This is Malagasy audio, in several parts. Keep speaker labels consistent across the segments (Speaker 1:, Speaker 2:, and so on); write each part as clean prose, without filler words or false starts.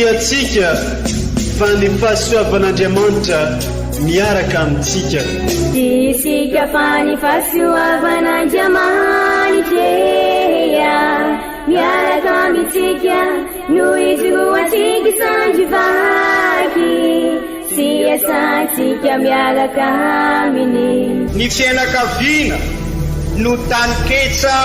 Speaker 1: Tsy antsika fa ny fahasoavan'Andriamanitra miaraka amintsika.
Speaker 2: Tsy isika fa ny fahasoavan'Andriamanitra miaraka amintsika no ijoroantsika sandry vaky sy iasantsika miaraka aminy.
Speaker 3: Ny fiainakaviana no taninketsa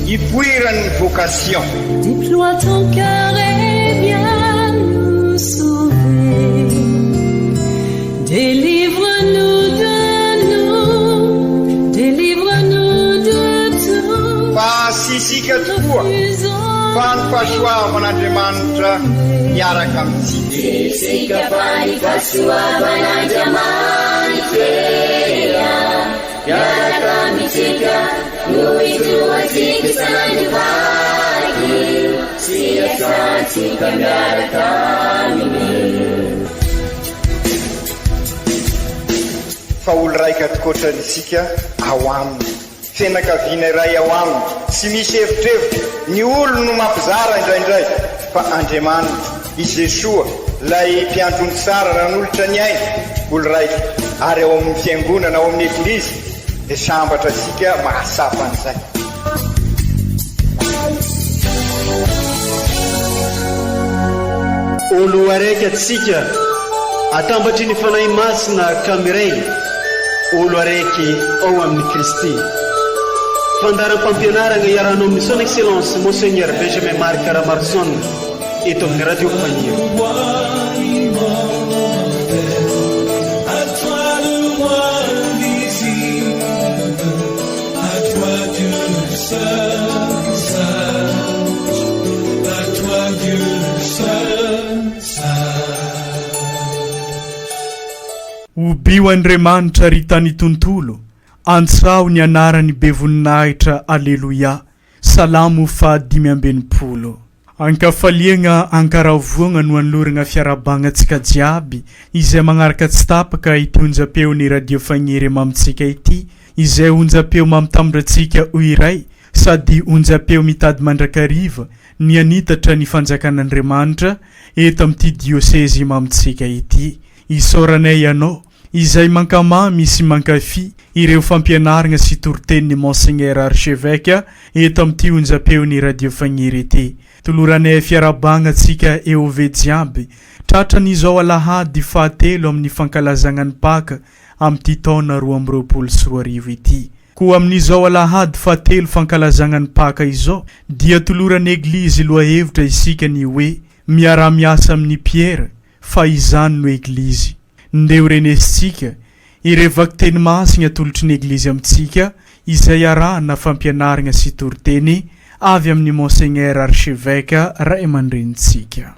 Speaker 3: ipoiran'ny vocation.
Speaker 4: Déploie ton cœur et viens nous sauver. Délivre-nous de nous, délivre-nous de tout.
Speaker 3: Fa tsy isika tokoa fa ny fahasoavan'Andriamanitra miaraka amintsika.
Speaker 2: Tsy isika fa ny fahasoavan'Andriamanitra miaraka amintsika no ijoroantsika sandry vaky sy iasantsika miaraka aminy.
Speaker 3: Fa olo raika tokoatrany isika ao aminy. Fianakaviana iray ao aminy, tsy misy evitrevitra, ny olony no mampizara indraindray, fa Andriamanitra, i Jesoa, ilay mpiandry ondry tsara nanolotra ny ainy, olo raika, ary ao amin'ny Fiangonana, ao amin'ny Eglizy, dia sambatra isika mahatsapa an'izay.
Speaker 1: Olo araiky atsika atambatry ny Fanahy Masina ka miray olo araiky ao amin'i Kristy. Fandaharam-pampianaragna iarahanao amin'ny Son Excellence Monseigneur Benjamin Marc Ramaroson eto amin'ny Radio Faniry.
Speaker 5: Hobio Andriamanitra ry tany tontolo, antsaho ny anarany be voninahitra Aleloia, Salamo faha 65. Ankafaliagna ankaravoagna no anoloragna fiarahabagna antsika jiaby izay magnaraka tsy tapaka ity onjam-peon'ny Radio Fagniry mamintsika ity, izay onjam-peo mampitambatra antsika ho iray sady onjam-peo mitady mandrakariva ny hanitatra ny fanjakan'Andriamanitra eto amin'ity diosezy mamintsika ity. Isaoranay anao izay mankamamy sy mankafy ireo fampianaragna sy toritenin'i Monseigneur Archevêque eto amin'ity onjam-peon'ny Radio Fagniry ity. Toloranay fiarahabagna antsika EOV jiaby tratran'izao alahady fahatelo amin'ny fankalazagna ny Paka amin'ity taona 2022 ity. Koa amin'izao alahady fahatelo fankalazagna ny Paka izao dia toloran'ny Eglizy lohahevitra isika ny hoe Miaraha-miasa amin'i Piera fa izany no Eglizy. Ndeha ho renesintsika ireo vakiteny masigna atolotry ny Eglizy amintsika izay arahana fampianaragna sy toriteny avy amin'i Monseigneur Archevêque ray aman-drenintsika.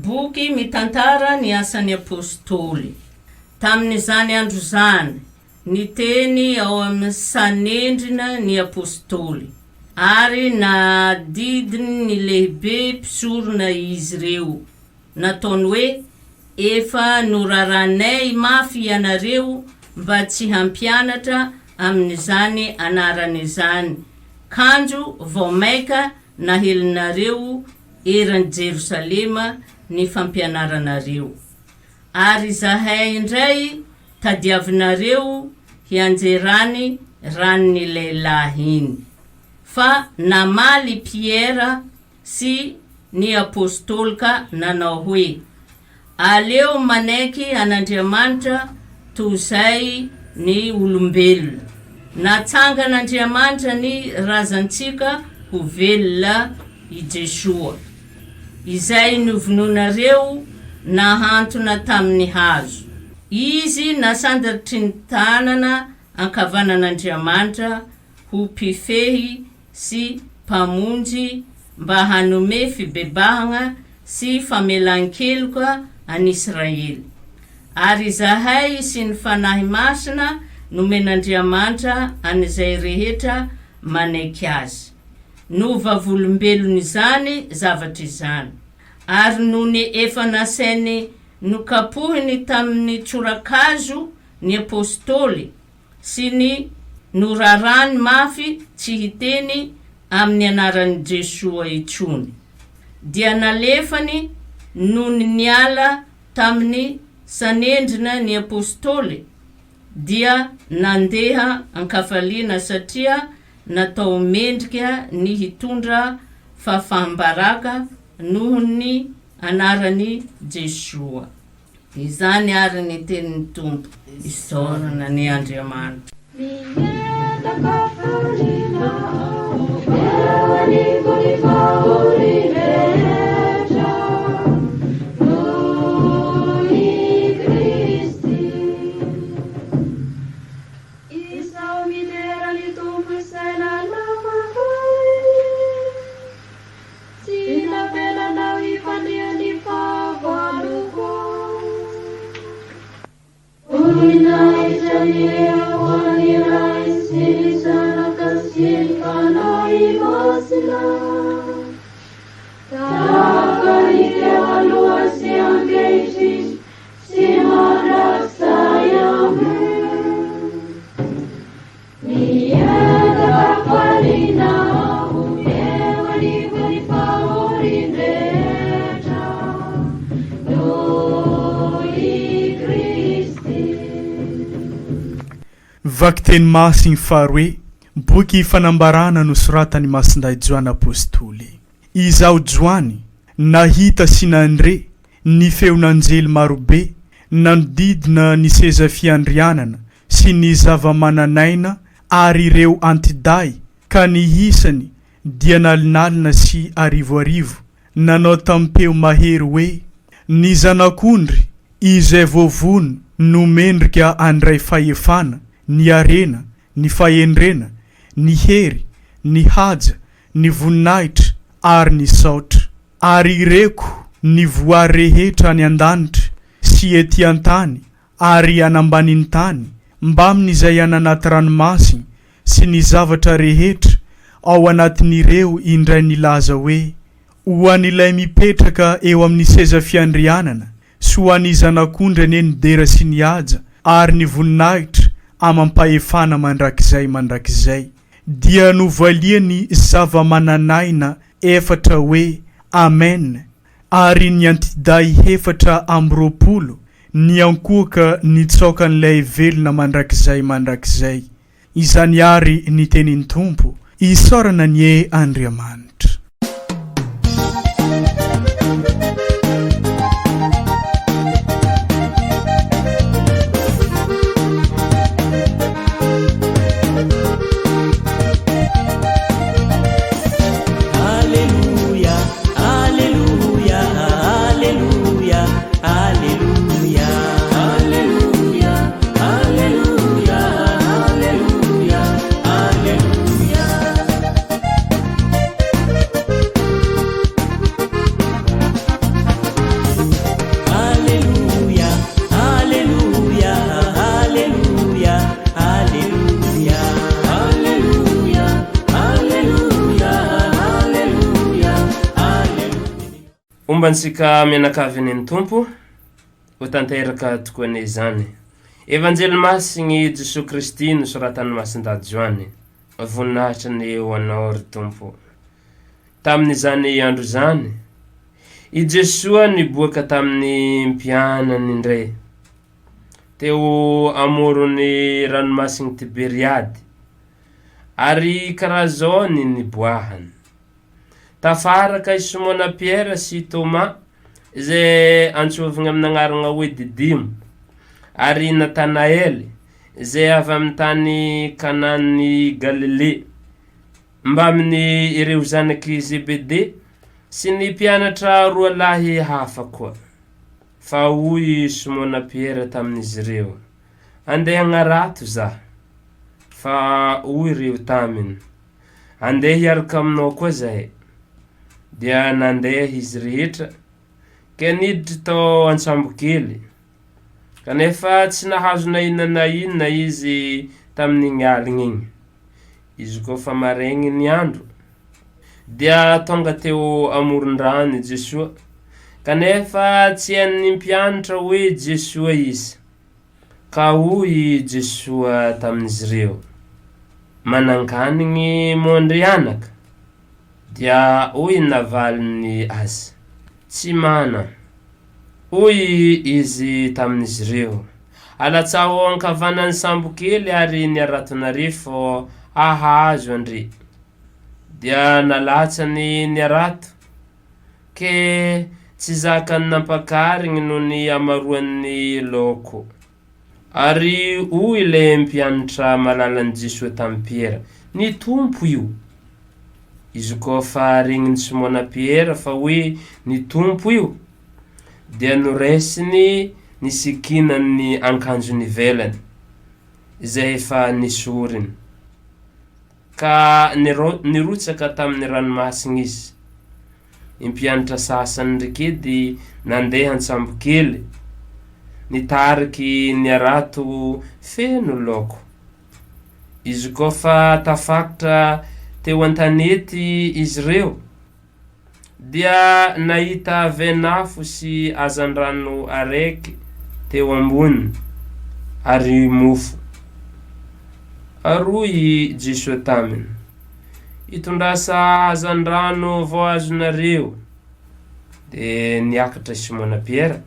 Speaker 6: Boky mitantara ny asan'ny Apostoly. Tamin'izany andro izany, Niteny ao amin'ny Sanedrina ny apostoly, ary nadidiny ny lehibe mpisorona izy ireo, nataony hoe, Efa noraranay mafy ianareo mba tsy hampianatra amin'izany anarana izany, kanjo vao mainka nahelinareo eran'i Jerosalema ny fampianaranareo. Ary izahay indray tadiavinareo hianjerany ran'ny lehilahy iny. Fa namaly Piera sy ny Apostoly ka nanao hoe, Aleo manaiky an'Andriamanitra toy izay ny olombelona. Natsangan'Andriamanitra ny razantsika ho velona i Jesoa. Izay novonoinareo nahantona tamin'ny hazo. Izy nasandatry ny tanana ankavanan'Andriamanitra ho mpifehy sy. Mpamonjy mba hanome fibebahagna sy famelan-keloka an'Israely. Ary izahay sy ny Fanahy Masina nomen'Andriamanitra an'izay rehetra manaiky Azy, no vavolombelon'izany zavatra izany. Ary nony efa nasainy nokapohiny tamin'ny tsorakazo ny apostoly sy ny norarany mafy tsy hiteny amin'ny anaran'i Jesoa intsony, dia nalefany nony niala tamin'ny Sanendrina ny apostoly, dia nandeha an-kafaliana satria natao mendrika ny hitondra fahafaham-baraka noho ny anaran'i Jesoa. Izany àry ny tenin'ny Tompo. Isaorana anie Andriamanitra.
Speaker 4: Mientan-kafaliana aho eo anivon'ny fahory rehetra noho i Kristy. Izaho midera ny Tompo izay nanafaka ahy. Tsy navelanao hifandihy ny fahavaloko. Voninahitra anie ho an'ny Ray sy ny Zanaka sy ny Fanahy Masina, tahaka ny teo aloha sy ankehitriny sy mandrakizay. Amen. Mientam-pahafaliana aho eo anivon'ny fahorian-drehetra noho i Kristy.
Speaker 5: Vakiteny Masiny faharoe, Boky Fanambarana nosoratan'i Masindahy Joany Apostoly. Izaho Joany, nahita sy nandre ny feon'anjely marobe nanodidina ny seza fiandrianana sy ny zava-manan'aina ary ireo anti-dahy ka ny isany dia nalinalina sy arivoarivo, nanao tamim-peo mahery hoe, Ny Zanak'ondry izay voavono no mendrika handray fahefana, ny harena, ny fahendrena, ny hery, ny haja, ny voninahitra ary ny saotra. Ary reko ny voary rehetra any an-danitra sy ety an-tany ary any ambanin'ny tany, mbamin'izay any anaty ranomasina sy ny zavatra rehetra ao anatin'ireo indray nilaza hoe, Ho an'Ilay mipetraka eo amin'ny seza fiandrianana sy ho an'ny Zanak'ondry anie ny dera sy ny haja ary ny voninahitra amam-pahefana mandrakizay mandrakizay. Dia novaliany zava-manan'aina efatra hoe, Amen! Ary ny antidahy 24 niankohoka nitsaoka an'Ilay velona mandrakizay mandrakizay. Izany àry ny tenin'ny Tompo, isaorana anie Andriamanitra.
Speaker 7: Aleloia, aleloia, aleloia, aleloia. Aleloia, aleloia, aleloia, aleloia. Aleloia, aleloia, aleloia, aleloia. Aleloia, aleloia, aleloia, aleloia.
Speaker 8: Homba antsika mianakavy anie ny Tompo, ho tanteraka tokoa anie izany. Evanjely Masin'i Jesoa Kristy nosoratan'i Masindahy Joany. Voninahitra anie ho Anao ry Tompo. Tamin'izany andro izany, i Jesoa niboaka tamin'ny mpianany indray, teo amoron'ny ranomasin'i Tiberiady, ary karaha zao ny niboahany. Tafaraka i Simona Piera sy i Tômà, izay antsovigna amin'ny agnarana hoe Didimo, ary i Natanaely, izay avy amin'ny tany Kanan'i Galilea, mbamin'ny ireo zanak'i Zebede sy ny mpianatra roa lahy hafa koa. Fa hoy i Simona Piera tamin'izy ireo, Andeha hagnarato zaho. Fa hoy ireo taminy, Andeha hiaraka aminao koa zahay. Dia nandeha izy rehetra, ka niditra tao an-tsambokely. Kanefa tsy nahazo na inona na inona izy tamin'igny aligna igny. Izy koa fa maregny ny andro, dia tonga teo amoron-drano i Jesoa, kanefa tsy hain'ny mpianatra hoe Jesoa izy. Ka hoy i Jesoa tamin'izy ireo, Manan-kanigny moa ndry anaka? Dia hoy ny navaliny azy, Tsy mana. Hoy izy tamin'izy ireo, Alatsaho ankavanan'ny sambo kely ary ny haratonareo fô hahazo an-dry. Dia nalatsany ny harato, ke tsy zakan'ny nampakarigny noho ny hamaroan'ny laoko. Ary hoy ilay mpianatra malalan'i Jesoa tamin'i Piera, Ny Tompo io! Izy koa fa regnin'i Simona Piera fa hoe ny Tompo io, dia noraisiny ny sikinan'ny ankanjony ivelany, izay efa nesoriny, ka nirotsaka tamin'ny ranomasina izy. Ny mpianatra sasany ndreky nandeha an-tsambokely, nitariky ny harato feno laoko. Izy koa fa tafakatra teo an-tanety izy ireo, dia nahita vainafo sy hazandrano araiky teo amboniny, ary mofo. Ary hoy i Jesoa taminy, Itondrasa hazandrano vao azonareo. Dia niakatra i Simona Piera,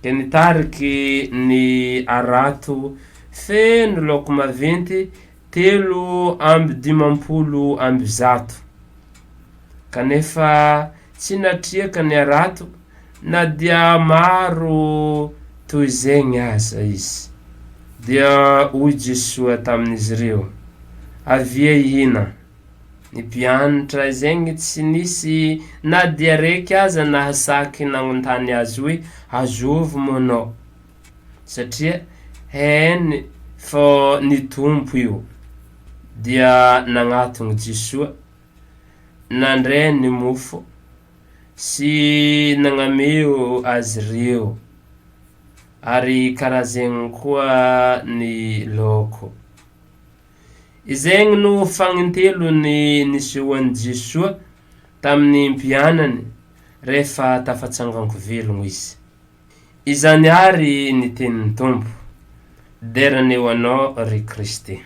Speaker 8: dia nitariky ny harato feno laoko maventy 153. Kanefa tsy natriaka ny harato na dia maro toy izegny aza izy. Dia hoy Jesoa tamin'izy ireo, Avia hihina. Ny mpianatra izegny tsy nisy na dia raiky aza nahasaky nagnontany Azy hoe, Azovy moa anao? Satria hainy fô ny Tompo io. Dia nagnatogno Jesoa, nandray ny mofo sy nagnameo azy ireo, ary karaha zegny koa ny laoko. Izegny no fagnintelony nisehoan'i Jesoa tamin'ny mpianany rehefa tafatsangan-ko velogno Izy. Izany àry ny tenin'ny Tompo. Dera anie ho Anao, ry Kristy.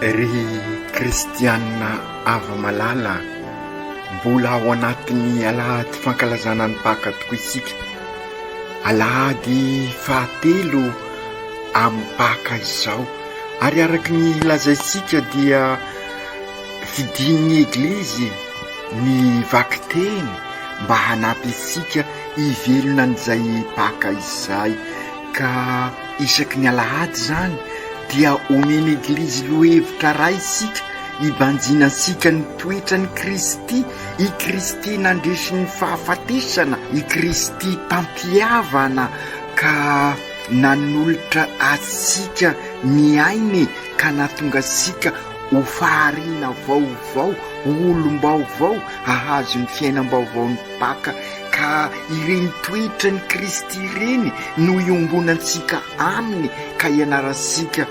Speaker 3: Ry kristianina hava-malala, mbola ao anatin'ny alahady fankalazana ny Paka tokoa isika. Alahady fahatelo amin'ny Paka izao. Ary araka ny lazaintsika dia fidin'ny Eglizy ny vakiteny mba hanampy antsika hivelona an'izay Paka izay. Ka isaky ny alahady izany dia omen'ny Eglizy lohahevitra iray isika hibanjinantsika ny toetran'i Kristy, i Kristy nandresy ny fahafatesana, i Kristy mpampihavana ka nanolotra antsika ny ainy ka nahatonga antsika ho fahariana vaovao, ho olom-baovao hahazo ny fiainam-baovaon'ny Paka, ka ireny toetran'i Kristy ireny no iombonantsika Aminy ka ianarantsika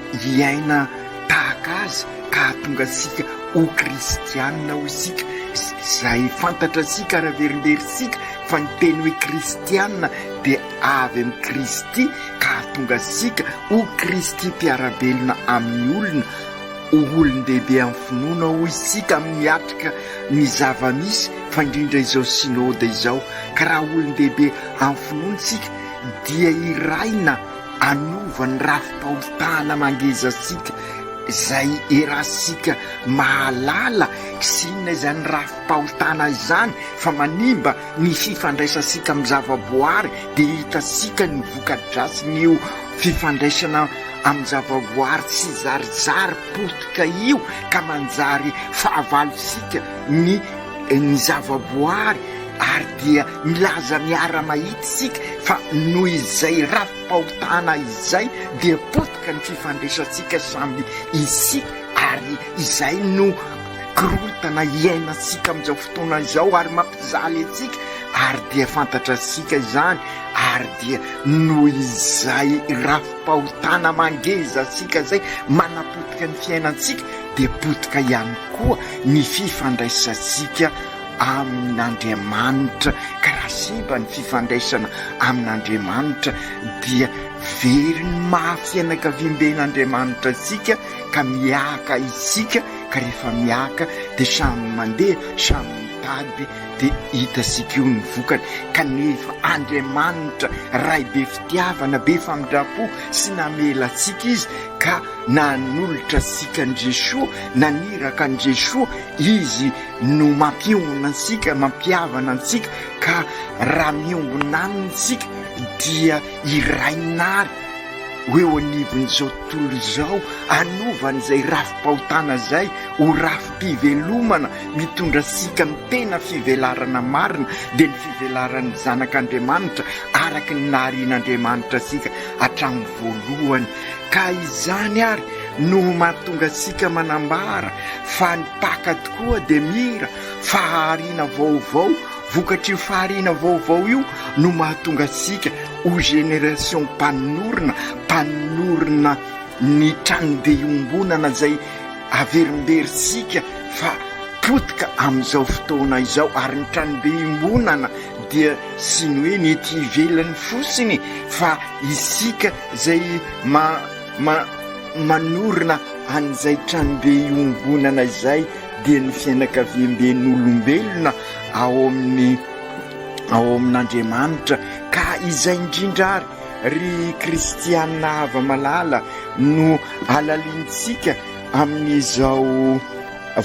Speaker 3: hiaina tahaka Azy ka hahatonga antsika ho kristianina hoy isika, izay fantatra antsika ary averimberintsika fa ny teny hoe kristianina dia avy amin'i Kristy ka hahatonga antsika ho Kristy mpiara-belona amin'ny olona, ho olon-dehibe amin'ny finoana hoy isika amin'ny miatrika ny zava-misy fa indrindra izao Synoda izao. Ka raha olon-dehibe amin'ny finoana isika dia irahina.
Speaker 9: hanova ny rafi-pahotana mangeza antsika izay iarahantsika mahalala sy inona izany rafi-pahotana izany fa manimba ny fifandraisantsika amin'ny zavaboary dia hitantsika ny voka-dratsin'io fifandraisana amin'ny zavaboary tsy zarizary potika io ka manjary fahavalontsika ny ny zavaboary ary dia milaza miara-mahita isika fa noho izay rafi-pahotana izay dia potika ny fifandraisantsika samy isika ary izay no korontana iainantsika amin'izao fotoana izao ary mampijaly antsika ary dia fantatratsika izany ary dia noho izay rafi-pahotana mangeza antsika izay manapotika ny fiainantsika dia potika ihany koa ny fifandraisantsika amin'Andriamanitra, ka raha simba ny fifandraisana amin'Andriamanitra dia very ny maha fianakaviamben'Andriamanitra antsika ka miaka isika, ka rehefa miaka dia samy mandeha, samy mitady dia hitantsika eo ny vokany, kanefa Andriamanitra Ray be fitiavana, be famindram-po sy namela antsika Izy ka nanolotra antsika an'i Jesoa, naniraka an'i Jesoa Izy no mampiombona antsika, mampihavana antsika, ka raha miombona aminy isika dia iray nary ho eo anivon'izao tontolo izao, hanova an'izay rafi-pahotana izay ho rafi-pivelomana mitondra antsika amin'ny tena fivelarana marina, dia ny fivelaran'ny zanak'Andriamanitra araka ny naharian'Andriamanitra antsika hatramin'ny voalohany. Ka izany ary no mahatonga antsika manambara fa ny Paka tokoa dia mira fahariana vaovao, vokatr'io fahariana vaovao io no mahatonga antsika ho génération mpanorina, mpanorina ny tranobe iombonana izay averimberintsika fa potika amin'izao fotoana izao ary ny tranobe iombonana dia tsy ny hoe ny ety ivelany fotsiny fa isika izay ma ma manorina an'izay tranobe iombonana izay dia ny fianakaviamben'olombelona ao amin'ny ao amin'Andriamanitra ka izay indrindra ary ry kristiana hava-malala no alaliantsika amin'izao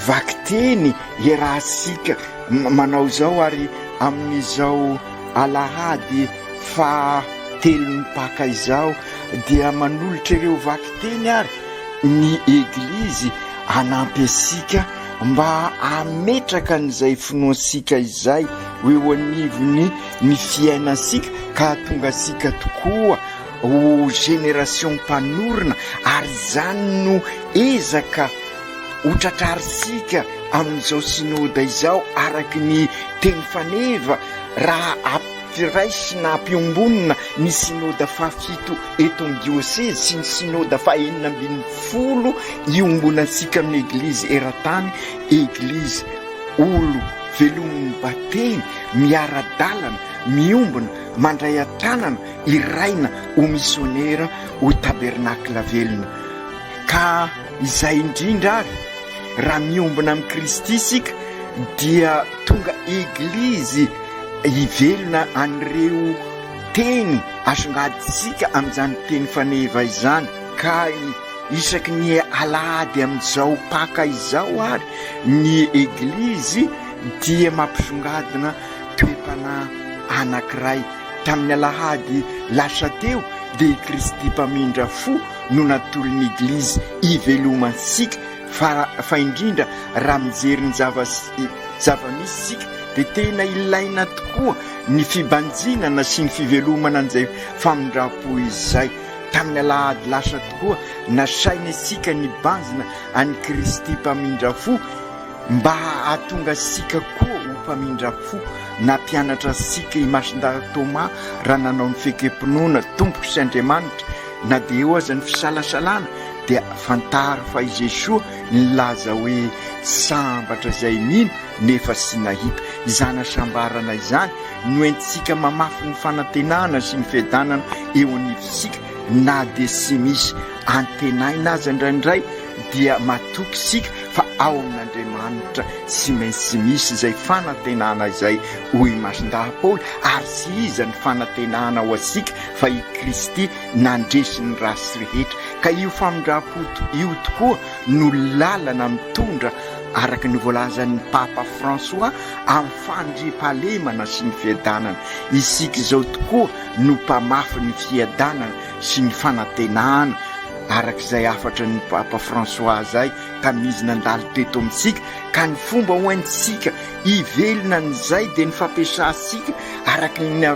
Speaker 9: vakiteny iarahantsika manao izao ary amin'izao alahady faha telon'ny Paka izao dia manolotra ireo vakiteny ary ny Eglizy hanampy antsika mba hametraka an'izay finoantsika izay ho eo anivon'ny ny fiainantsika ka hahatonga antsika tokoa ho génération mpanorina ary izany no ezaka ho tratrarintsika amin'izao Synoda izao araka ny teny faneva raha ampiraisina ampiombonina ny Synoda fahafito eto amin'ny diosezy sy ny Synoda fahenina 16 iombonantsika amin'ny Eglizy eran-tany, Eglizy olo velomin'ny batemy, miara-dalana, miombona, mandray an-tanana, iraina ho misionera, ho tabernakla velona. Ka izay indrindra ary, raha miombona amin'i Kristy isika dia tonga Eglizy hivelona an'ireo teny asongadintsika amin'izany teny faneva izany. Ka isaky ny alahady amin'izao Paka izao ary ny Eglizy dia mampisongadina toe-panahy anankiray. Tamin'ny alahady lasa teo dia i Kristy Mpamindra fo no natolon'ny Eglizy hivelomantsika fa fa indrindra raha mijery ny zava zava-misy isika dia tena ilaina tokoa ny fibanjinana sy ny fivelomana an'izay famindram-po izay. Tamin'ny alahady lasa tokoa nasaina isika nibanjina an'i Kristy Mpamindra fo mba hahatonga antsika koa ho mpamindra fo. Nampianatra antsika i Masindahy Thomas raha nanao ny fekem-pinoana, Tompoko sy Andriamanitra, na dia eo aza ny fisalasalana dia fantaro fa i Jesoa nilaza hoe sambatra izay mino nefa tsy nahita. Izany hasambarana izany no entintsika mamafy ny fanantenana sy ny fiadanana eo anivontsika na dia tsy misy antenaina aza indraindray dia matoky isika. fa ao amin'Andriamanitra tsy maintsy misy izay fanantenana izay hoy i Masindahy Paoly ary tsy iza ny fanantenana ho antsika fa i Kristy nandresy ny ratsy rehetra ka io famindram-po io tokoa no lalana mitondra araka ny voalazan'ny Papa François amin'ny fandriampahalemana sy ny fiadanana. Isika izao tokoa no mpamafy ny fiadanana sy ny fanantenana araka izay hafatra ny Papa François izay tamin'izy nandalo teto amintsika ka ny fomba ho haintsika hivelona an'izay dia ny fampiasantsika araka ny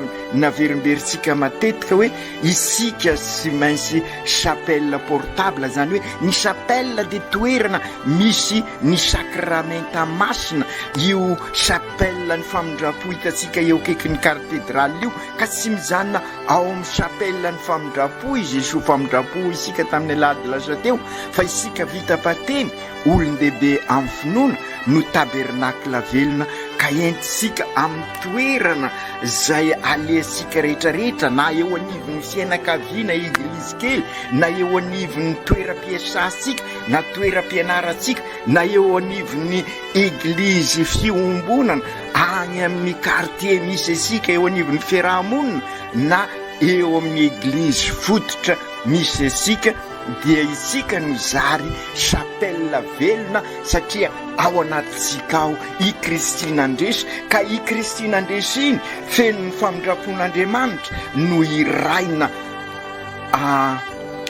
Speaker 9: naverimberintsika matetika hoe isika tsy maintsy chapelle portable izany hoe ny chapelle dia toerana misy ny sakramenta masina io chapelle ny famindram-po hitantsika eo akaikin'ny kartedraly io ka tsy mijanona ao amin'ny chapelle ny famindram-po i Jesoa famindram-po isika tamin'ny alahady lasa teo fa isika vita batemy olon-dehibe amin'ny finoana no tabernacle velona ka entintsika amin'ny toerana izay alehantsika rehetra rehetra na eo anivon'ny fianakaviana eglizy kely na eo anivon'ny toeram-piasantsika na toeram-pianarantsika na eo anivon'ny eglizy fiombonana any amin'ny quartier misy antsika eo anivon'ny fiaraha-monina na eo amin'ny eglizy fototra misy antsika dia isika no zary chapelle velona satria ao anatintsika ao i Kristy nandresy ka i Kristy nandresy iny feno ny famindram-pon'Andriamanitra no hiraina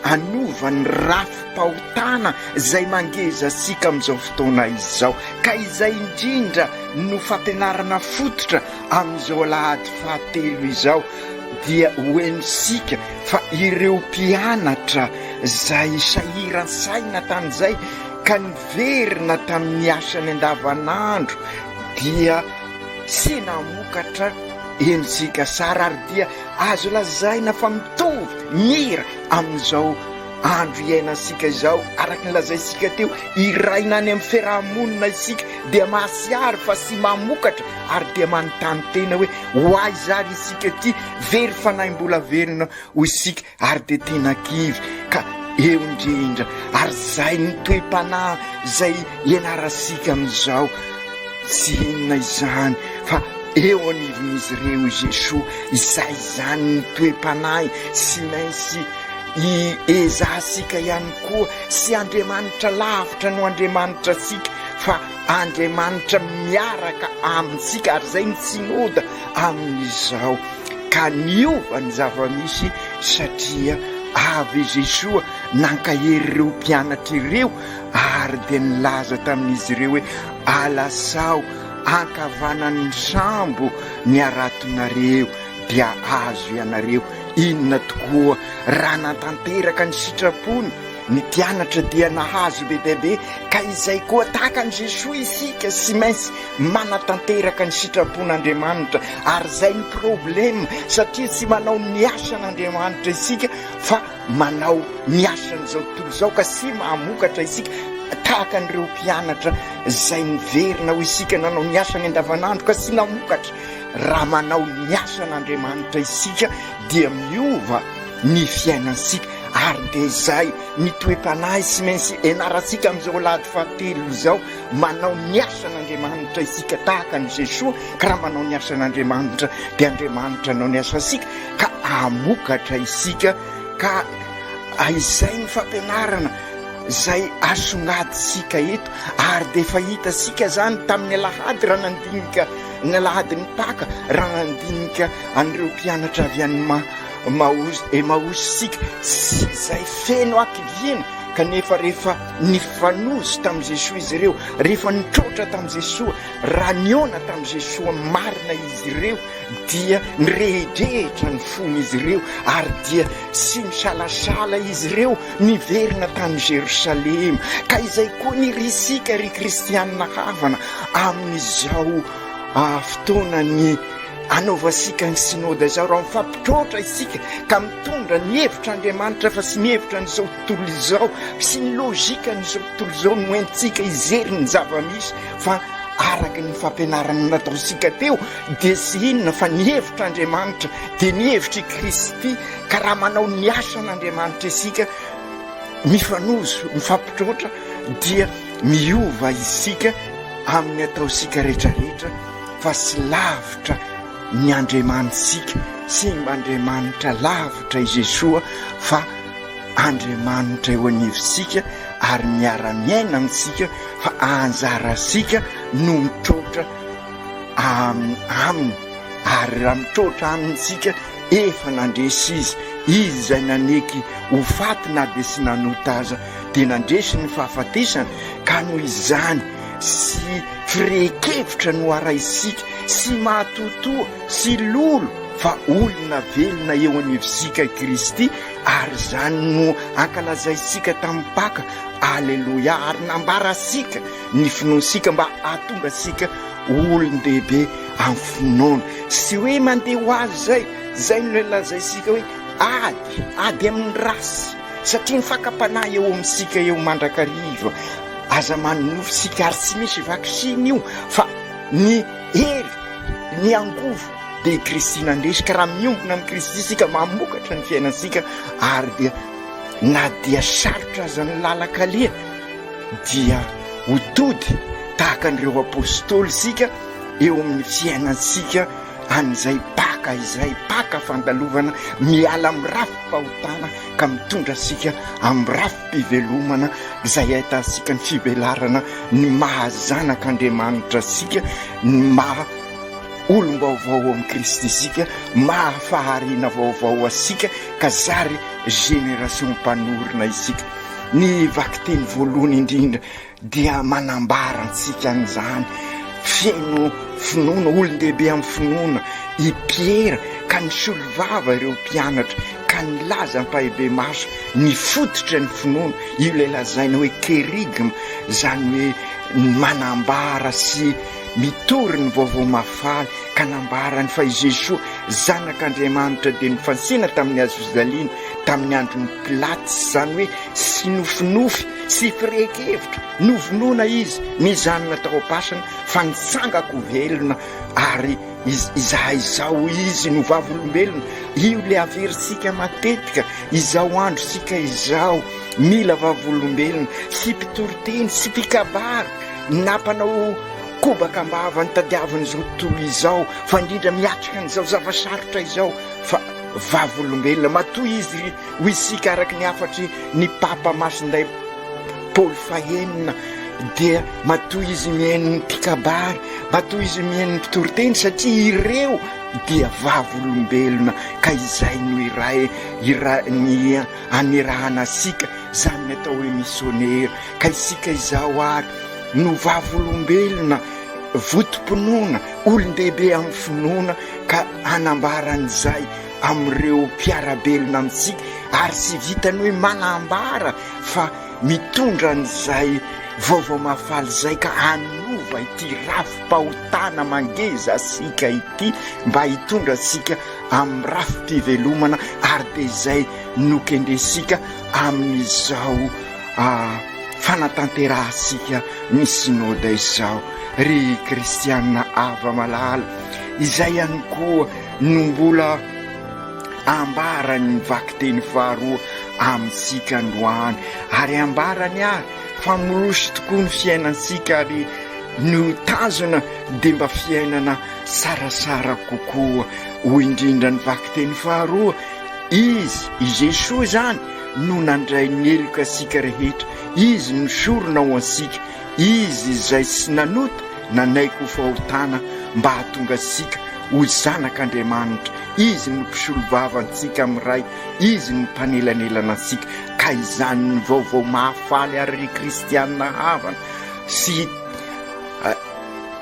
Speaker 9: hanova ny rafi-pahotana izay mangeza antsika amin'izao fotoana izao ka izay indrindra no fampianarana fototra amin'izao alahady fahatelo izao dia ho henontsika fa ireo mpianatra izay sahiran-tsaina tamin'izay ka niverina tamin'ny asany andavanandro dia tsy namokatra henontsika tsara ary dia azo lazaina fa mitovy mira amin'izao andro iainantsika izao, araka ny lazaintsika teo, iraina any amin'ny fiaraha-monina isika dia mahatsiaro fa tsy mamokatra ary dia manontany tena hoe ho aiza ary isika ity, very fanahy mbola velona ho isika ary dia tena kivy ka eo indrindra ary izay ny toe-panahy izay ianarantsika amin'izao, tsy inona izany fa eo anivon'izy ireo i Jesoa, izay izany ny toe-panahy tsy maintsy I ezahantsika ihany koa, tsy Andriamanitra lavitra no Andriamanitra antsika fa Andriamanitra miaraka amintsika ary izay ny Synoda amin'izao. Ka niova ny zava-misy satria avy i Jesoa nankahery ireo mpianatra ireo ary dia nilaza tamin'izy ireo hoe alasao ankavanan'ny sambo ny haratonareo dia azo ianareo. Inona tokoa raha nantanteraka ny sitrapony ny mpianatra dia nahazo be dia be ka izay koa tahaka an'i Jesoa isika sy maintsy manatanteraka ny sitrapon'Andriamanitra ary izay ny problème satria tsy manao ny asan'Andriamanitra isika fa manao ny asan'izao tontolo izao ka tsy mahamokatra isika tahaka an'ireo mpianatra izay niverina ho isika nanao ny asany andavanandro ka tsy namokatra Raha manao ny asan'Andriamanitra isika dia miova ny fiainantsika ary dia izay ny toe-panahy sy maintsy ianarantsika amin'izao alahady fahatelo izao, manao ny asan'Andriamanitra isika tahaka an'i Jesoa ka raha manao ny asan'Andriamanitra dia Andriamanitra hanao ny asantsika ka hamokatra isika ka izay ny fampianarana izay asongadintsika eto ary dia efa hitantsika izany tamin'ny alahady raha nandinika Ny alahadin'ny Paka, raha nandinika an'ireo mpianatra avy any Maosy, Emaosy isika, sy izay feno hakiviana, kanefa rehefa nifanojo tamin'i Jesoa izy ireo, rehefa nitroatra tamin'i Jesoa, raha nihaona tamin'i Jesoa marina izy ireo, dia nirehidrehitra ny fon'izy ireo, ary dia tsy nisalasala izy ireo niverina tany Jerosalema. Ka izay koa ny risika ry kristianina havana amin'izao fotoanan'ny anaovantsika ny synoda izao, raha mifampitroatra isika ka mitondra ny hevitr'Andriamanitra fa tsy ny hevitra an'izao tontolo izao sy ny logikan'izao tontolo izao no entintsika hijery ny zava-misy fa araka ny fampianarana nataontsika teo dia tsy inona fa ny hevitr'Andriamanitra dia ny hevitr'i Kristy ka raha manao ny asan'Andriamanitra isika mifanojo, mifampitroatra dia. miova isika amin'ny ataontsika rehetrarehetra fa tsy lavitra ny Andriamanitsika, tsy mba Andriamanitra lavitra i Jesoa fa Andriamanitra eo anivontsika ary miara-miaina amintsika fa anjarantsika no mitroatra aminy ary raha mitroatra aminy isika efa nandresy izy, izy izay naneky ho faty na dia tsy nanota aza dia nandresy ny fahafatesana ka noho izany sy firehin-kevitra no arahintsika sy mahatotoa sy lolo fa olona velona eo anivontsika i Kristy ary izany no ankalazaintsika tamin'ny Paka, Aleloia, ary nambarantsika ny finoantsika mba hahatonga antsika ho olon-dehibe amin'ny finoana. Tsy hoe mandeha ho azy izay, izay no lazaintsika hoe ady, ady amin'ny ratsy, satria ny fakam-panahy eo amintsika eo mandrakariva. Aza manonofy isika ary tsy misy vaksiny io fa ny hery, ny angovo dia i Kristy nandresy ka raha miombona amin'i Kristy isika mamokatra ny fiainantsika ary dia na dia sarotra aza ny lalan-kaleha dia ho tody tahaka an'ireo apostoly isika eo amin'ny fiainantsika an'izay Paka izay, Paka fandalovana miala amin'ny rafi-pahotana ka mitondra antsika amin'ny rafi-pivelomana izay ahitantsika ny fivelarana ny maha zanak'Andriamanitra antsika, ny maha olom-baovao ao amin'i Kristy isika, maha fahariana vaovao antsika ka zary génération mpanorina isika. Ny vakiteny voalohany indrindra dia manambara antsika an'izany. Feno finoana, olon-dehibe amin'ny finoana i Piera ka nisolo vava ireo mpianatra ka nilaza ampahibemaso ny fototra ny finoana, io ilay lazaina hoe kerygma, izany hoe manambara sy mitory ny vaovao mahafaly ka nambarany fa i Jesoa Zanak'Andriamanitra dia nofantsina tamin'ny hazofijaliana tamin'ny andron'i Pilaty, izany hoe tsy nofinofy, tsy firehin-kevitra, novonoina Izy, nijanona tao am-pasana fa nitsanga-ko velona ary izahay izao Izy no vavolombelona, io ilay averintsika matetika, izao androntsika izao, mila vavolombelona, tsy mpitoriteny, tsy mpikabary, na mpanao kobaka am-bava ny tadiavin'izao tontolo izao, fa indrindra miatrika an'izao zava-sarotra izao, fa vavolombelona. Matoa izy ho isika araka ny hafatry ny Papa Masindahy Paoly fahenina dia matoa izy mihaino ny mpikabary, matoa izy mihaino ny mpitoriteny satria ireo dia vavolombelona ka izay no iray iray ny anirahana antsika, izany ny atao hoe misionera. Ka isika izao ary no vavolombelona votom-pinoana, olon-dehibe amin'ny finoana ka hanambara an'izay amin'ireo mpiara-belona amintsika ary tsy vitan'ny hoe manambara fa mitondra an'izay vaovao mahafaly izay ka hanova ity rafi-pahotana mangeza antsika ity mba hitondra antsika amin'ny rafi-pivelomana ary dia izay nokendrentsika amin'izao fanatanterahantsika ny Synoda izao. Ry kristiana hava-malala, izay ihany koa no mbola ambaran'ny vakiteny faharoa amintsika androany, ary ambarany ary fa miroso tokoa ny fiainantsika ary ny tanjona dia mba fiainana tsaratsara kokoa. Hoy indrindra ny vakiteny faharoa, Izy, i Jesoa izany, no nandray ny heloka antsika rehetra, Izy no sorona ho antsika, Izy izay tsy nanota nanaiky ho fahotana mba hahatonga antsika ho zanak'Andriamanitra, Izy no mpisolovava antsika amin'ny Ray, Izy no mpanelanelana antsika, ka izany ny vaovao mahafaly ary ry kristiana havana sy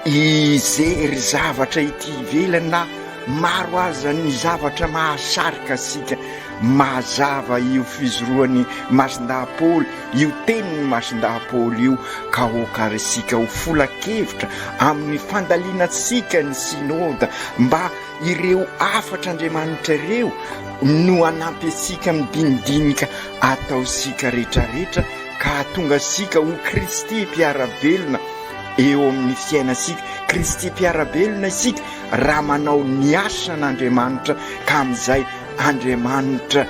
Speaker 9: hijery zavatra ety ivelany na maro aza ny zavatra mahasarika antsika Mazava io fizoroan'i Masindahy Paoly, io tenin'i Masindahy Paoly io, ka aoka ary isika ho fola-kevitra amin'ny fandalinantsika ny Synoda mba ireo hafatr'Andriamanitra ireo no hanampy antsika amin'ny dinidinika ataontsika rehetrarehetra ka hahatonga antsika ho Kristy mpiara-belona eo amin'ny fiainantsika. Kristy mpiara-belona isika raha manao ny asan'Andriamanitra ka amin'izay Andriamanitra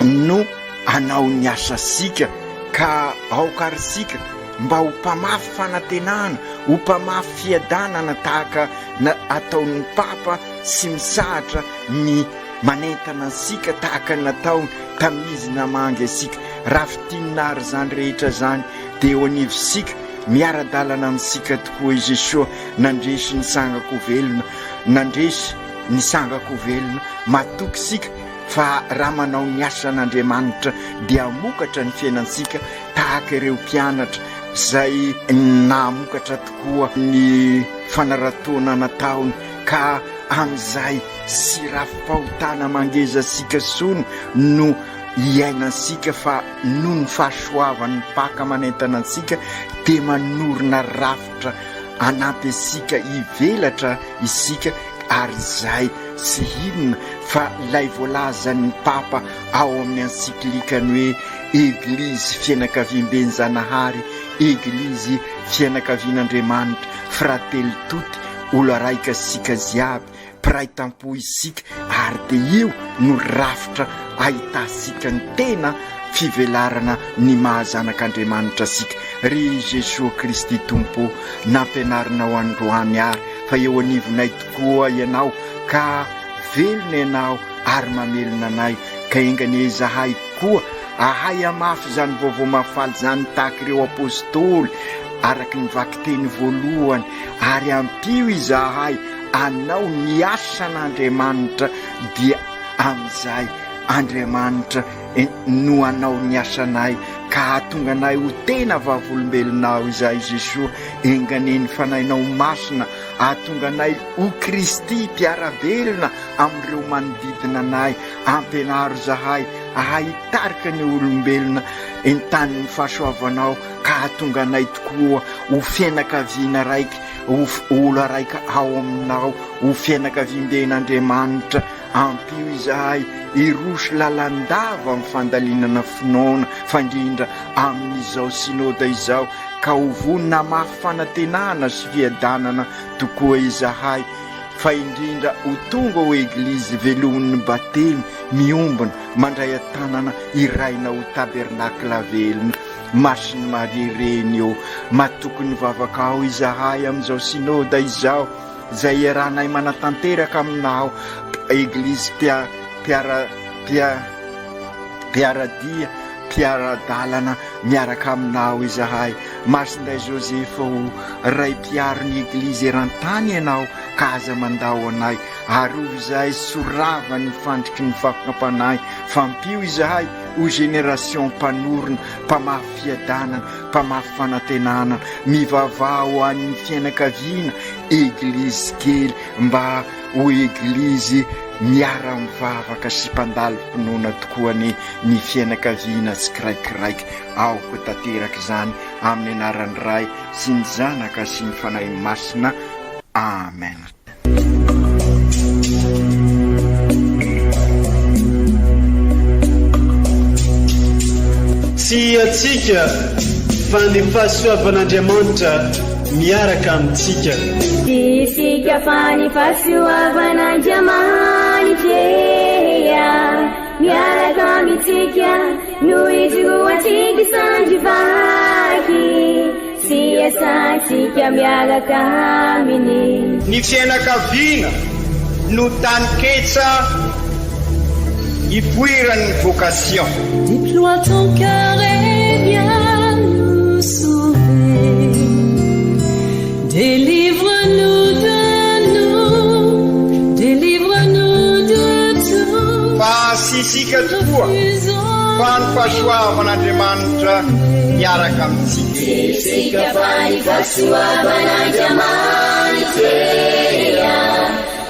Speaker 9: no hanao ny asasika ka aoka ary isika. mba ho mpamafy fanantenana, ho mpamafy fiadanana tahaka ny ataon'ny Papa sy misahatra ny manentana antsika tahaka ny nataony tamin'izy namangy antsika. Raha fintinina àry izany rehetra izany dia eo anivontsika, miara-dalana amintsika tokoa i Jesoa nandresy ny sangan-ko velona, nandresy ny sangan-ko velona. Matoky isika fa raha manao ny asan'Andriamanitra dia hamokatra ny fiainantsika tahaka ireo mpianatra izay nahamokatra tokoa ny fanaratoana nataony ka amin'izay sy rafi-pahotana mangeza antsika tsony no iainantsika fa noho ny fahasoavan'ny Paka manentana antsika dia manorina rafitra hanampy antsika hivelatra isika ary izay tsy inona fa ilay voalazan'ny Papa ao amin'ny ansiklikany hoe Eglizy fianakaviamben-Janahary, Eglizy fianakavian'Andriamanitra, Fratelli tutti, olo araika isika jiaby, mpiray tampo isika ary dia io no rafitra ahitantsika ny tena fivelarana ny maha zanak'Andriamanitra antsika. Ry Jesoa Kristy Tompo ô, nampianarinao androany ary fa eo anivonay tokoa Ianao ka velona Ianao ary mamelona anay ka enga anie izahay koa ahay hamafy izany vaovao mahafaly izany tahaka ireo Apostoly araka ny vakiteny voalohany ary ampio izahay anao ny asan'Andriamanitra dia amin'izay Andriamanitra no anao ny asanay ka hahatonga anay ho tena vavolombelonao izahay Jesoa enga anie ny Fanahinao Masina hahatonga anay ho Kristy mpiara-belona amin'ireo manodidina anay ampianaro izahay ahay hitarika ny olombelona entanin'ny fahasoavanao ka hahatonga anay tokoa ho fianakaviana raiky ho olo araika ao aminao ho fianakaviamben'Andriamanitra ampio izahay hiroso lalandava amin'ny fandalinana finoana fa indrindra amin'izao synoda izao ka ho vonona hamafy fanantenana sy fiadanana tokoa izahay fa indrindra ho tonga ho Eglizy velomin'ny batemy miombona mandray an-tanana iraina ho tabernakla velona Masin'i Maria Reny ô, matoky ny vavakao izahay amin'izao Synoda izao, izay iarahanay manatanteraka aminao, Eglizy mpia, mpiara, mpia, mpiara-dia, mpiara-dalana miaraka aminao izahay. Masinday Josefa ô, Ray mpiaro ny Eglizy eran-tany ianao, ka aza mandao anay. Arovy izahay tsy ho ravan'ny fandriky ny fakam-panahy, fa ampio izahay ho génération mpanorina, mpamafy fiadanana, mpamafy fanantenana, mivavaha ho an'ny fianakaviana, Eglizy kely mba ho Eglizy miara-mivavaka sy mpandalo finoana tokoa anie ny fianakaviana tsikiraikiraiky. Aoka ho tanteraka izany amin'ny anaran'ny Ray sy ny Zanaka sy ny Fanahy Masina. Amen.
Speaker 1: Tsy antsika fa ny fahasoavan'Andriamanitra miaraka amintsika.
Speaker 2: Tsy isika fa ny fahasoavan'Andriamanitra miaraka amintsika no ijoroantsika sandry vaky. Sy iasantsika miaraka aminy.
Speaker 3: Ny fiainakaviana no taninketsa ipoiran'ny vocation.
Speaker 4: Deploie ton cœur et viens nous sauver Délivre-nous de nous, délivre-nous de tout
Speaker 3: Fa tsy isika tokoa fa ny fahasoavan'Andriamanitra miaraka amintsika.
Speaker 2: Tsy isika fa ny fahasoavan'Andriamanitra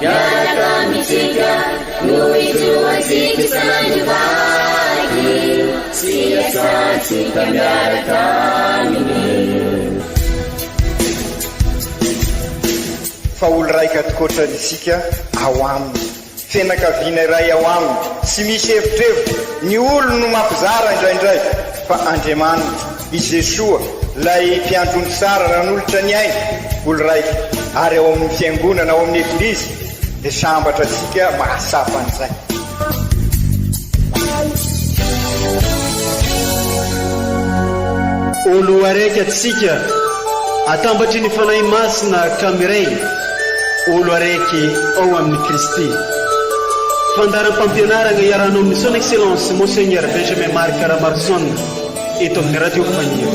Speaker 2: miaraka amintsika no ijoroantsika isan'andro vaky sy iasantsika miaraka aminy.
Speaker 3: Fa olo raika tokoatra isika ao aminy. Fianakaviana iray ao aminy, tsy misy evitrevitra, ny olony no mampizara indraindray, fa Andriamanitra, i Jesoa, ilay mpiandry ondry tsara nanolotra ny ainy, olo raika, ary ao amin'ny Fiangonana, ao amin'ny Eglizy, dia sambatra antsika mahatsapa an'izay.
Speaker 1: Olo araiky antsika, atambatry ny Fanahy Masina ka miray, olo araiky ao amin'i Kristy. Fandaharam-pampianaragna iarahanao amin'ny Son Excellence Monseigneur Benjamin Marc Ramaroson eto amin'ny Radio Faniry.